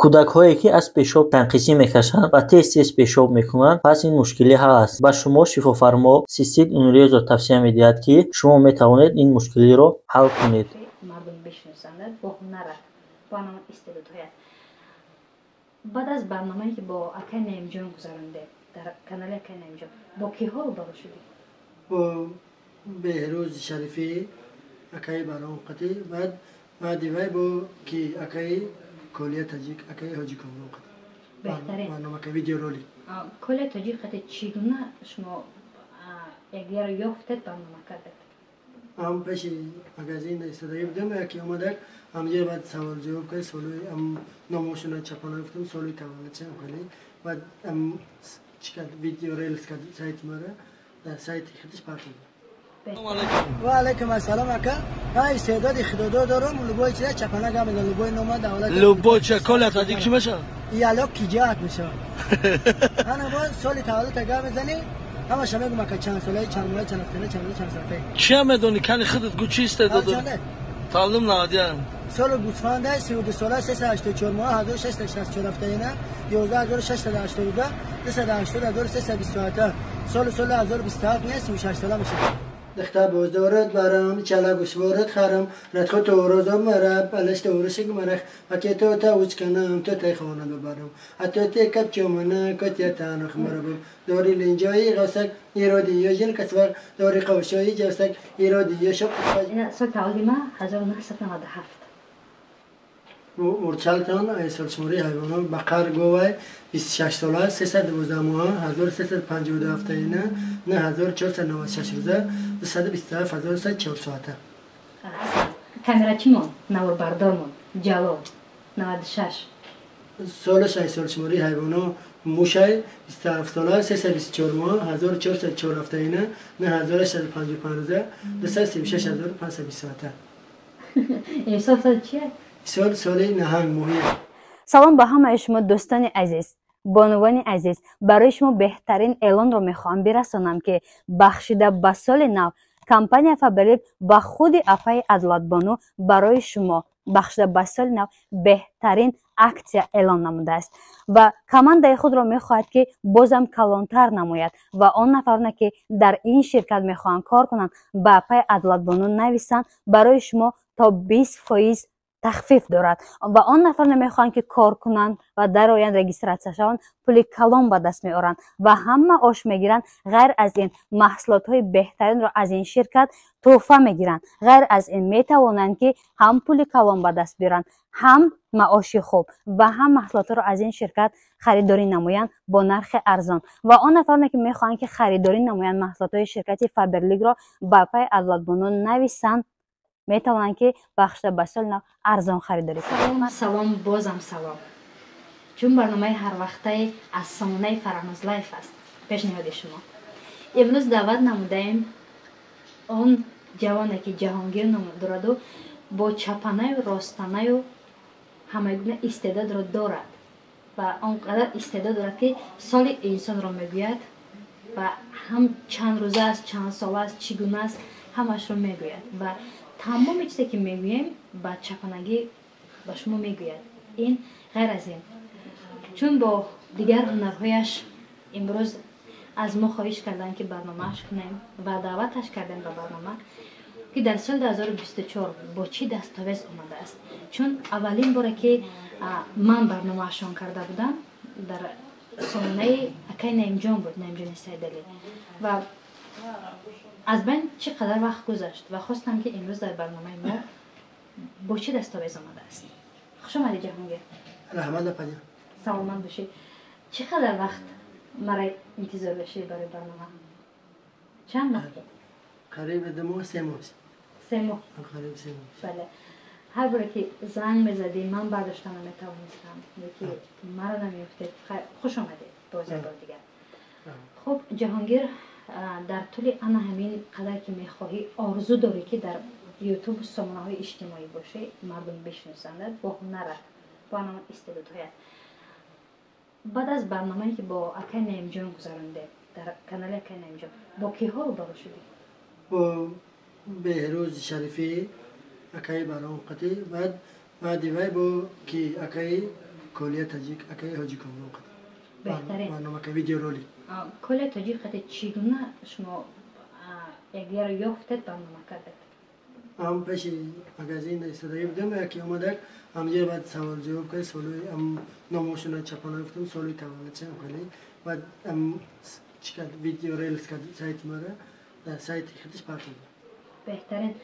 Кӯдакҳое, ки аз пешоб танқисӣ мекашанд ва тез-тез пешоб мекунанд, пас ин мушкилӣ ҳал аст. Ба шумо шифофармо цистит Унрезо тавсия медиҳад, ки шумо метавонед ин мушкилиро ҳал кунед. Мардум бишносанд бо ҳунарат, бо ҳамон истеъдодҳоят. Баъд аз барномае, ки бо акай Наимҷон гузарондем дар канали акай Наимҷон, бо киҳо рӯбарӯ шудӣ? Бо Беҳрӯз Шарифӣ, акаи Баром қатӣ, баъд баъди вай бо ки акаи Колия Таҷик, акаи Ҳоҷи Комрон қатӣ. Беҳтарин. Барнома ка видеоролик. Колия Тоҷик қати чӣ гуна шумо якдигарро ёфтед, барнома кардед? Ҳам пеши магазин истодагӣ будем, яке омадак, ҳамҷоя баъд савол ҷавоб кард, солои ам номошона чапона гуфтам, соли таваллудшам хеле. Баъд ам чӣ кард, видео релс кард сайти мара, дар сайти худаш партофт. Ва алайкум ассалом, ака. Ман истеъдоди худодод дорам, любой чиза чапана гап мезанам, любой нома давлат. Любой ча Коля Таҷик чӣ мешавад? Ияло киҷаат мешавад. Ана бо соли таваллуд гап мезанӣ, ҳамаша мегум, ака, чанд солаи, чанд моҳа, чанд ҳафтана, чанд рӯз, чанд соатае. Чия медонӣ? Кани худат гӯ, чӣ истеъдод дорӣ? Чанде? Таваллуд 91. Соли гӯсфанда, 32 сола, 384 моҳа, 1664 ҳафтаина, 11,680 рӯза, 280,320 соата. Соли 2027 не, 36 сола мешавад. Духта боздорад барам, чала гӯшворад харам, радхо торозо мара, палаш торушик марах, пакето та учканам, то тай хона бибарам. А то те капчомана, котя танах мараб. Дори линҷои ғасак, ироди ёжин касвар, дори қавшои ҷавсак, ироди ёшоқ касвар. Ина соли таваллуди ман 1997. Мурчалтон, солшумории ҳайвонот, бақар говай, 26 сола, 312 моҳа, 1352 ҳафтаина, 9496 рӯза, 227104 соата. Аҳсан. Камерачимон, наворбардормон Ҷалол, 96. Солаш ай солшумории ҳайвонот мушай, 27 сола, 324 моҳ, 1404 ҳафтаина, 9855 рӯза, 236520 соата. Имсол соли чия? Сол соли наҳанг моҳия. Салом ба ҳамаи шумо, дӯстони азиз, бонувони азиз. Барои шумо беҳтарин эълонро мехоҳам бирасонам, ки бахшида ба соли нав компания Фаберлик ба худи апаи Адолатбону барои шумо бахшида ба соли нав беҳтарин аксия эълон намудааст ва командаи худро мехоҳад, ки бозам калонтар намояд. Ва он нафароне, ки дар ин ширкат мехоҳанд кор кунанд, ба апаи Адолатбону нависанд, барои шумо то 20% тахфиф дорад. Ва он нафароне мехоҳанд, ки кор кунанд ва дароянд, регистрация шаванд, пули калон ба даст меоранд ва ҳам маош мегиранд, ғайр аз ин маҳсулотҳои беҳтаринро аз ин ширкат тӯҳфа мегиранд. Ғайр аз ин метавонанд, ки ҳам пули калон ба даст биёранд, ҳам маоши хуб ва ҳам маҳсулотҳоро аз ин ширкат харидорӣ намоянд бо нархи арзон. Ва он нафароне, ки мехоҳанд, ки харидорӣ намоянд маҳсулотҳои ширкати Фаберликро, ба апаи Адолатбону нависанд, метавонанд, ки бахшида ба соли нав арзон харидорӣ кунанд. Салом, салом, бозам салом. Чун барномаи ҳарвақтаи аз сомонаи Фараҳноз Лайф аст пешниҳоди шумо, имрӯз даъват намудаем он ҷавоне, ки Ҷаҳонгир ном дораду бо чапанаю ростанаю ҳамагуна истеъдодро дорад ва он қадар истеъдод дорад, ки соли инсонро мегӯяд ва ҳам чанд рӯза аст, чанд сола аст, чӣ гуна аст, ҳамашро мегӯяд ва тамоми чизе, ки мегӯем, ба чапанагӣ ба шумо мегӯяд. Ин ғайр аз ин, чун бо дигар ҳунарҳояш имрӯз аз мо хоҳиш карданд, ки барномааш кунем ва даъваташ кардем ба барнома, ки дар соли 2024 бо чӣ дастовез омадааст. Чун аввалин боре, ки ман барномаашон карда будам, дар сомонаи акай Наимҷон буд, Наимҷони Сайдалӣ, ва аз байн чӣ қадар вақт гузашт ва хостам, ки имрӯз дар барномаи мо бо чӣ дастовез омадааст. Хуш омадӣ, Ҷаҳонгир. Раҳмат, апаҷон. Саломат бошӣ. Чӣ қадар вақт мара интизор доштӣ барои барнома? Чанд вақт? Қариби 2 моҳ, 3 моҳ. 3 моҳ? Қариби 3 моҳ. Бале, ҳар боре ки занг мезадӣ, ман бардошта наметавонистам ки маро намеёфтед. Хуш омадед боз як бор дигар. Хуб, Ҷаҳонгир, дар тӯли ана ҳамин қадар, ки мехоҳӣ, орзу дорӣ, ки дар Ютуб, сомонаҳои иҷтимоӣ бошӣ, мардум бишносандад бо ҳунарат, бо ҳамон истеъдодҳоят. Баъд аз барномае, ки бо акай Наимҷон гузарондем дар канали акай Наимҷон, бо киҳо рӯбарӯ шудӣ? Бо Беҳрӯз Шарифӣ, акаи Баром қатӣ, баъд баъди вай бо ки акаи Колия Таҷик акаи Ҳоҷи Комрон қад. Беҳтарин. Барнома ка видеоролик. Колия Тоҷик қади чӣ гуна шумо якдигарро ёфтед, барнома кардед? Ам пеши магазин истодагӣ будем, яке омадак, ҳамҷоя баъд савол ҷавоб кард, солои ам номошона чапона гуфтам, соли таваллудшам хеле. Баъд ам чӣ кард, видео релс кард сайти мара, дар сайти худаш партофт. Беҳтарин.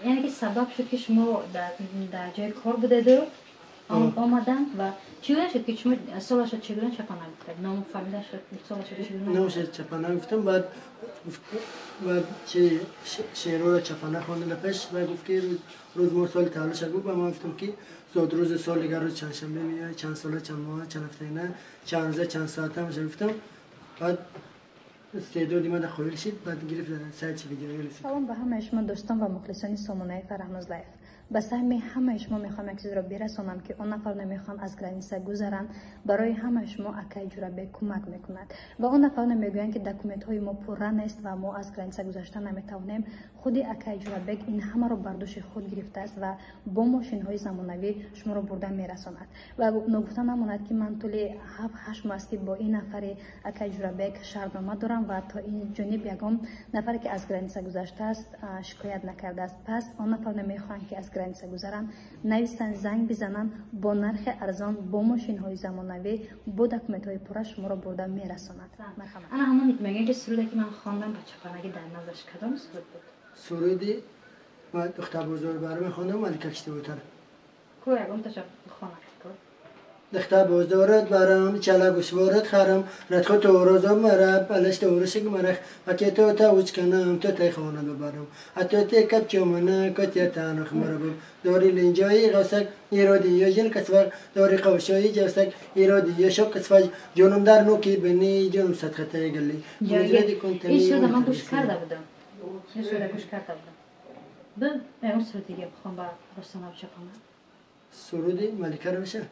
Яъне ки сабаб шуд, ки шумо дар ҷои кор будеду омаданд ва чӣ гуна шуд, ки шумо солашро чӣ гуна чапона гуфтед? Ному фамилияшро, солашро чӣ гуна? Номашро чапона гуфтам, баъд чи шеърҳоро чапона хонда пеш ва гуфт, ки рӯз мо соли таваллудша гуфт, ва ман гуфтам, ки зодрӯзи сол дигар рӯз чандшанбе меояд, чанд сола, чанд моҳа, чанд ҳафтаина, чанд рӯза, чанд соата меша гуфтам. Баъд истеъдоди мана қоил шид, баъд гирифт сайти видеорелс. Салом ба ҳамаи шумо дӯстон ва мухлисони сомонаи Фарҳноз Лайф. Ба саҳми ҳамаи шумо мехоҳам як чизро бирасонам, ки он нафароне мехоҳанд аз граница гузаранд, барои ҳамаи шумо акаи Ҷурабек кӯмак мекунад. Ва он нафароне мегӯянд, ки документҳои мо пурра нест ва мо аз граница гузашта наметавонем. Худи акаи Ҷурабек ин ҳамаро бар дӯши худ гирифтааст ва бо мошинҳои замонавӣ шуморо бурда мерасонад. Ва ногуфта намонад, ки ман тӯли 7-8 моҳ аст, ки бо ин нафари акаи Ҷурабек шартнома дорам ва то ин ҷониб ягон нафаре, ки аз граница гузаштааст, шикоят накардааст. Пас он нафароне мехоҳанд, ки аз граница гузаранд, нависанд, занг бизананд, бо нархи арзон, бо мошинҳои замонавӣ, бо документҳои пурра шуморо бурда мерасонад. Марҳамат. Ана ҳамон мегӯянд, ки суруде, ки ман хондам ба чапанагӣ, дар наздаш кадом суруд буд? Суруди ва духтарбозор баро мехондам, Малика киштивотар. Ку, ягонташа хонад ку. دختر بازدارت برام چلا گوشوارت خرم ردخو تو روزم مرا بلش تو رشک مرخ و که تو تا اوچ کنم تو تی خانه ببرم حتی تی کپ چمنه کتی تنخ مرا بم داری لنجایی غسک ایرادی یا جن کسفر داری قوشایی جسک ایرادی یا شک کسفر جونم در نوکی بنی جونم صدقه گلی. این سرود من گوش کرده بودم، این سرود گوش کرده بودم. ягон суруд дига бихом ба Ростонав чапона. Суруди Малика رو میشه؟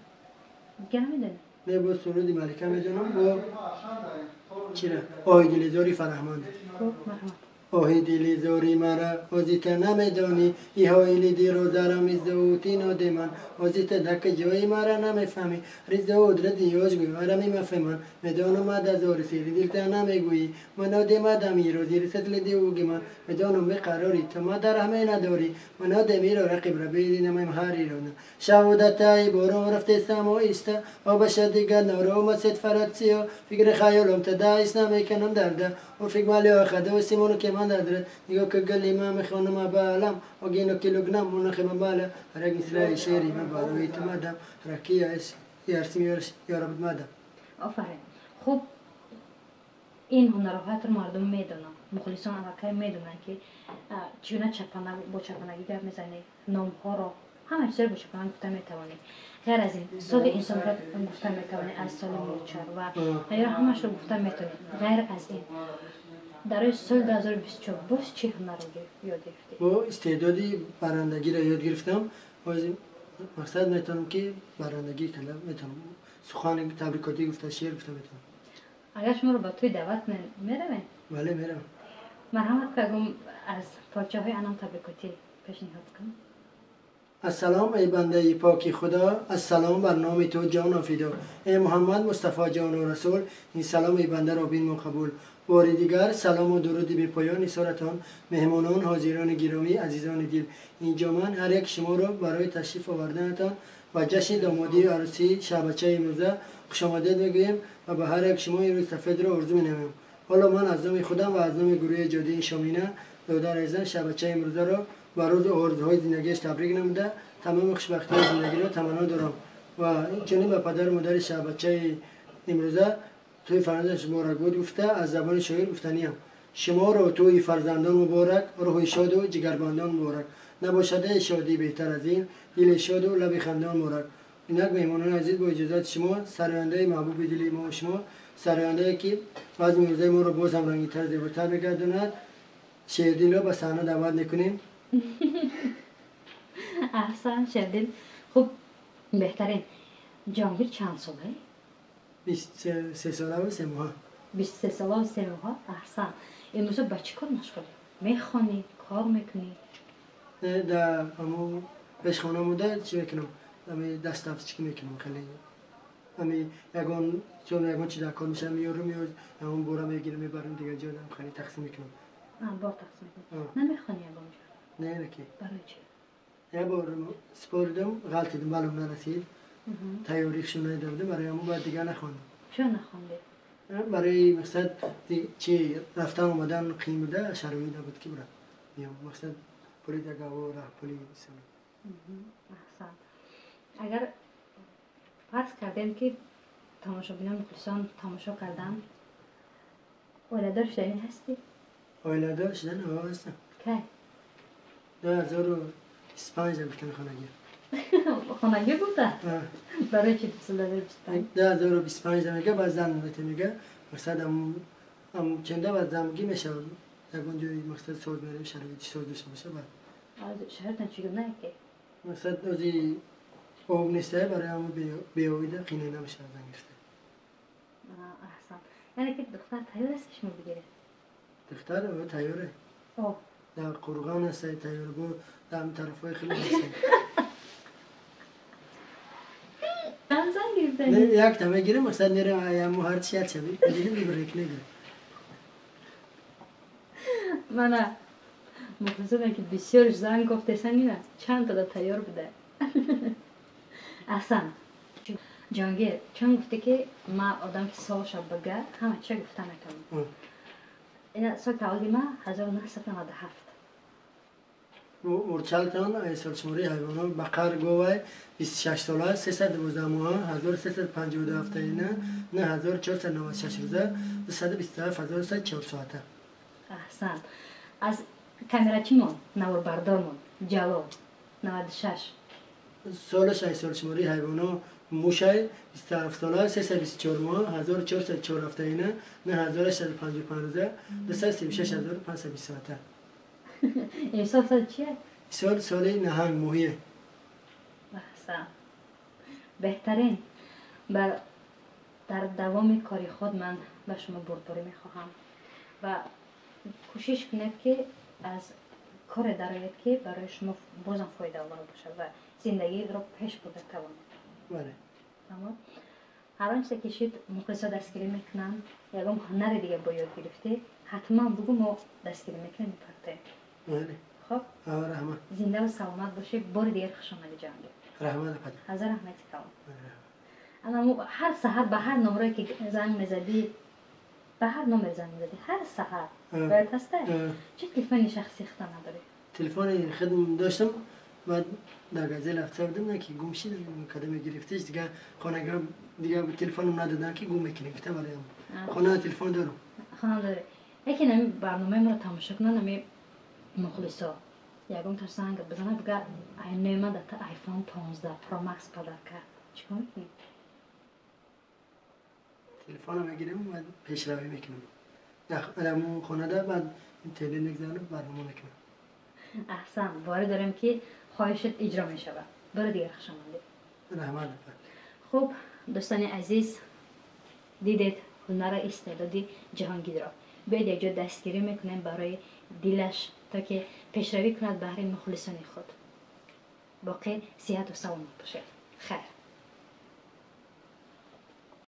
دیگه نمیدونی؟ نه، با سرودی ملکه میدونم، با چرا آهی دل زاری فرهمند. خب، مرحمت. آهی دل زاری مرا آزیت نمیدانی ایهایلی دی روزرم ازدوتی نادمان آزیت دک جای مرا نمیفهمی ریزه ودرد یاج گوی مرا میمفهمان میدانم مد از آری سیری دلت نمیگویی من آدم آدمی رو زیر سطل دیوگی من میدانم بقراری تو ما در همه نداری من آدمی را رقیب را بیدینم هری رو شهودتای برو رفته سما ایستا آبش دیگر نارو ست فراتسیا فکر خیالم تدایس نمیکنم درده و فکر مالی آخده و سیمونو که من دارد نگاه که گلی ما میخوانم بالم و گینو کیلوگرام منخ بالا هر مصرع شعری ما باروی تمادم رکی اس یارسیم یارش یارب مادم. آفرین. خب، این ҳунарҳоятро мардум медонанд, мухлисон аллакай медонанд, ки чӣ гуна чапана бо чапанагӣ гап мезанӣ, номҳоро, ҳама чизро бо чапана гуфта метавонӣ. Ғайр аз ин, соли инсонро гуфта метавонӣ, аз соли мурчар ва ғайра, ҳамашро гуфта метавонӣ. Ғайр аз ин, дар соли 2024 боз чӣ ҳунарро ёд гирифтӣ? Бо истеъдоди барандагиро ёд гирифтам. Мақсад метавонам, ки барандагӣ карда метавонам, сухани табрикотӣ гуфта, шеър гуфта метавонам. Агар шуморо ба тӯй даъват кунем, меравем? Бале, меравам. Марҳамат, ягон аз порчаҳои анам табрикотӣ пешниҳод кун. Ассалом, эй бандаи поки Худо, ассалом бар номи ту ҷону фидо, эй Муҳаммад Мустафо ҷону расул, ин саломи бандаро бинмо қабул. Бори дигар салому дуруди бепоён нисоратон, меҳмонон, ҳозирони гиромӣ, азизони дил. Инҷо ман ҳар як шуморо барои ташриф оварданатон ба ҷашни домодию арӯсии шаҳбачаи имрӯза хушомадед мегӯем ва ба ҳар як шумо имрӯз сафедро орзу менамоем. Ҳоло ман аз номи худам ва аз номи гурӯҳи эҷодии Шомина додари азизам шаҳбачаи имрӯзаро ба рӯзу орзуҳои зиндагиаш табрик намуда, тамоми хушбахтиҳои зиндагиро таманно дорам ва инчунин ба падару модари шаҳбачаи имрӯза тӯи фарзандаш муборакбод гуфта, аз забони шоир гуфтаниям: шуморо тӯи фарзандон муборак, рӯҳи шоду ҷигарбандон муборак, набошадаи шодӣ беҳтар аз ин, дили шоду лаби хандон муборак. Инак, меҳмонони азиз, бо иҷозати шумо сарояндаи маҳбуби дили мо шумо, сарояндае, ки базми имрӯзаи моро боз ҳам рангинтар, зеботар мегардонад, Шердилро ба саҳна даъват мекунем. Аҳсан, Шердил. Хуб, беҳтарин. Ҷаҳонгир чанд сола? 23 солаву 3 моҳа. 23 солаву 3 моҳа. Аҳсан. Имрӯза ба чӣ кор машғулӣ? Мехонӣ, кор мекунӣ? Дар ҳамо пешхона буда чӣ мекунам, дастафчикӣ мекунам хеле. Ами ягон чон ягон чиз кор мешам меёрам ягон бора мегирам мебарам дигар ҷо хеле тақсим мекунам. Бор тақсим мекунӣ. Намехонӣ ягон ҷо? Не, не ки. Барои чӣ? Як бор споридам, ғалтидам, балам нарасид. Тайёрихшон надида будам, барои ҳамон баъд дигар нахондам. Чаро нахондӣ? Барои мақсад чи рафтан омадан қиин буда, шароит набуд ки бурам. Биём мақсад пули договор, пули. Аҳсан. Агар фарз кардем ки тамошобинон мухлисон тамошо кардан, оиладор шуданӣ ҳастӣ? Оиладор шудан ҳастам. Кай? 2025 гуфтан хонагӣ. Хонагӣ гуфта? Барои чӣ 2025? 2025 мега баъд зан мега мақсад ам ченда баъд замгӣ мешавад. Ягон ҷои мақсад соз мерем, шароити соз дошта боша баъд. Шароитан чӣ гуна ки? Мақсад ози об неста, барои ҳамо беобида қиина намешавад зан гирифта. Аҳсан. Яъне ки духтар тайёр аст ки шумо бигиред? Духтар тайёре. Дар Қурғон аст тайёр, бо дар тарафҳои хеле аст. Зан гирифтани? Якта мегирем, мақсад мерем ҳамо ҳарчи як шаби мегирем, мебарем, негирем. Мана мухлисоне ки бисёр занг гуфтесан ина чанд тада тайёр буда. Аҳсан. Ҷонгир, чун гуфтӣ ки ма одам ки солша бага, ҳама ча гуфта метавонам. Ина соли таваллуди ма 1997. Мурчалтон солшумории ҳайвонот бақар говай 26 сола 312 моҳа 1352 ҳафтаина 9496 рӯза 227104 соата. Аҳсан. Аз камерачимон, наворбардормон Ҷалол 96. Солаш ай солшумории ҳайвонот мушай 27 сола 324 моҳ 1404 ҳафтаина 9855 рӯза 236520 соата. Имсол сол чие? Имсол соли наҳанг моҳие. Аҳсан. Беҳтарин. Дар давоми кори худ ман ба шумо бурдборӣ мехоҳам ва кӯшиш кунед ки аз коре дароед ки барои шумо бозам фоидаовар бошад ва зиндагиро пеш бурда тавонед. Бале. Тамом. Ҳар он чизе ки шид мухлисо дастгирӣ мекунанд, ягон ҳунаре дига бо ёд гирифтӣ, ҳатман бугӯ, мо дастгирӣ мекунем, мепартоем. Бале. Хоб? Раҳмат. Зиндаву саломат бошӣ. Бори дигар хуш омадӣ, Ҷаҳонгир. Раҳмат апа. Ҳазор раҳмати калон. Ана ҳар саҳар ба ҳар номрое ки занг мезадӣ, ба ҳар номер занг мезадӣ, ҳар саҳар. Бояд ҳаста? Чӣ телефони шахсии худта надорӣ? Телефони худм доштам, баъд дар газел рафта будам, на ки гум шид, кадаме гирифтиш, дигар хонага дигар телефоном надодам ки гум мекунем, гуфта бароям. Хона телефон дорам. Хона дорӣ. Лекин ами барномаи моро тамошо кунанд, ами мухлисо. Ягон таш занг бизана, бига айнои ман дата iPhone 15 Pro Max подарка. Чӣ кор мекунӣ? Телефонро мегирем ва пешравӣ мекунам. Дар хонада баъд интернет мегзарам, барнома мекунам. Аҳсан, боварӣ дорем ки хоҳишат иҷро мешавад. Бори дигар хуш омадед. Раҳмат апа. Хуб, дӯстони азиз, дидед ҳунара истеъдоди Ҷаҳонгирро. Биёед якҷо дастгирӣ мекунем барои дилаш, то ки пешравӣ кунад баҳри мухлисони худ. Боқӣ сиҳату саломат бошед. Хайр.